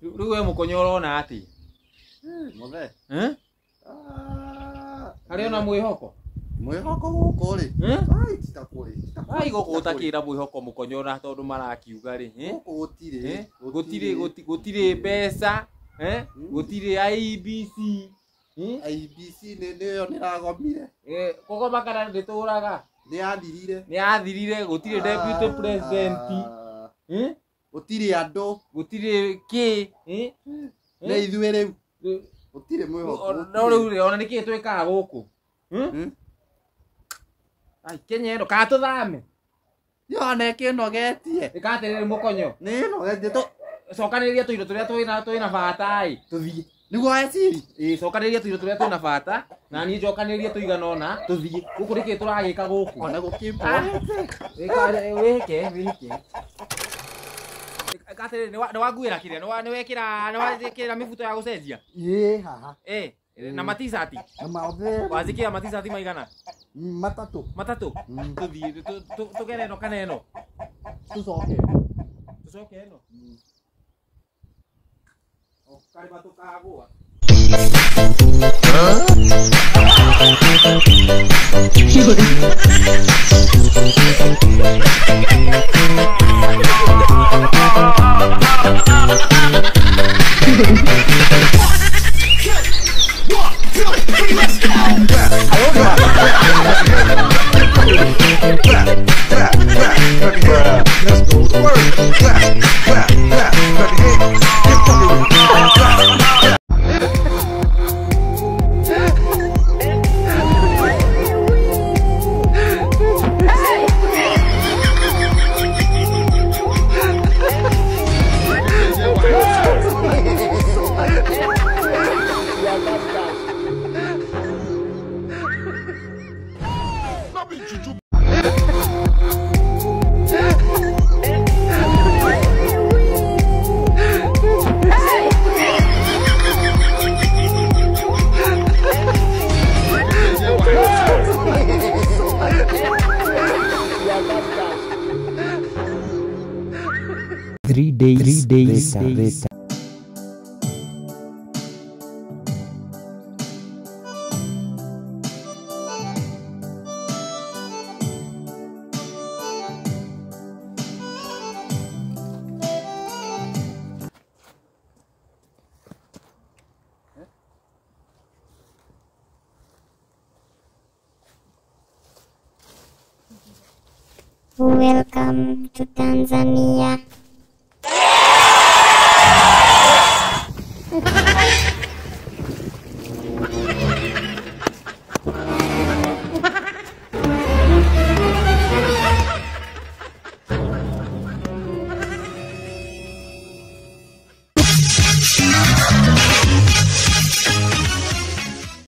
Rĩu we mũkonyo ũrona atĩ Muthe. Eh? Harĩ ona mwĩhoko? Mwĩhoko gũkũ rĩ. Eh? Ai ti ta kũrĩ. Ai gũkũ gũtakĩra mwĩhoko mũkonyo na tondũ marakiuga rĩ. Eh? Gũkũ gũtirĩ. Eh? Gũtirĩ gũtirĩ mbeca, eh? Gũtirĩ IEBC. Eh? IEBC nĩ nĩyo nĩragomire. Eh, kũgoma kana ndĩtũraga? Nĩ yathirire. Nĩ yathirire, gũtirĩ deputy president. Eh? Gũtirĩ andũ. Gũtirĩ kĩ. Eh? Nĩ ithuĩ rĩu. Gũtirĩ mwĩhoko. No rĩu rĩ, ona nĩkĩ twĩkaga gũkũ? Hmm? Ai, Kenya ĩno, kana tũthame? Yo na ĩkĩnogetie. Ĩka atĩrĩrĩ mũkonyo. Nĩ ĩnogetie tũ. Cokanĩrĩria tũindo tũrĩa twĩna bata ĩ, tũthiĩ. Nĩguo eciri. Ĩ, cokanĩrĩria tũindo tũrĩa twĩna bata, na niĩ njokanĩrĩrie tũigana ũna, tũthiĩ. Gũkũ nĩkĩ tũragĩka gũkũ? Ona gũkĩmborete. Wĩke, wĩke. Ĩka atĩrĩrĩ, nĩ wanguĩra kĩrĩa, nĩ wekĩra, nĩ wekĩra mĩbuto ya gũcenjia? Ĩ, haha. Ĩ, na maticati? Na maothe. Wazikĩra maticati maigana? Matatũ. Matatũ? Tũthiĩ, tũgere ĩno kana ĩno? Tũcoke. Tũcoke ĩno? Karĩma tũkagũa. Three days later. Welcome to Tanzania.